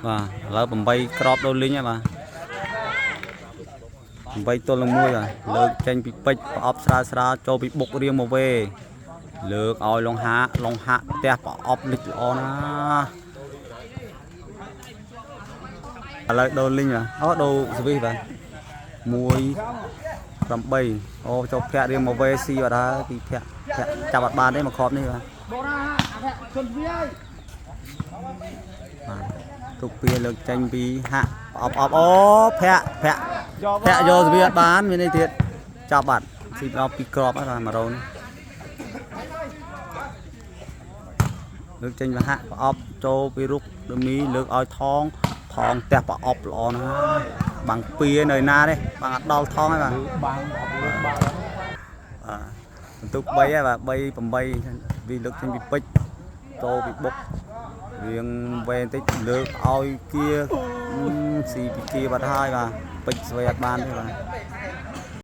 បាទឥឡូវ8ក្របដូរលីងហើយបាទ8ទល់នឹង1បាទលើកចេញពីពេជ្រប្រអប់ស្រាលស្រាលចូលពីបុករៀងមកវេលើកឲ្យលងហាលងហាក់ផ្ទះប្រអប់លិចល្អណាស់ឥឡូវដូរលីងបាទអូដូរសវិសបាទ1 8អូចូលភ័ក្ររៀងមកវេស៊ីបាត់ហើយពីភ័ក្រភ័ក្រចាប់អត់បានទេមកគ្រាប់នេះបាទ បូរ៉ាអាភៈជន់វាយ បាទទុកពីលើកចេញពីហាក់ប្រអប់អប់អូភ័ក្រភ័ក្រភ័ក្រយកសវិសអត់បានមាននេះទៀតចាប់បាត់ស៊ីដល់ពីក្របហើយបាទ1រោនេះលើកចេញពីហាក់ប្រអប់ចូលពីរុកដមីលើកឲ្យថងថងផ្ទះប្រអប់ល្អណាស់បាំងពៀនៅណាទេបាំងអត់ដល់ថងហើយបាទ បាំងអត់លើបាំង បាទបន្ទុក3ហើយបាទ3 8វាលើកចេញពីពេជ្រចូលពីបុករៀងវែងតិចលើកឲ្យគៀស៊ីពីគៀបាត់ហើយបាទពេជ្រស្វ័យអត់បានទេបាទ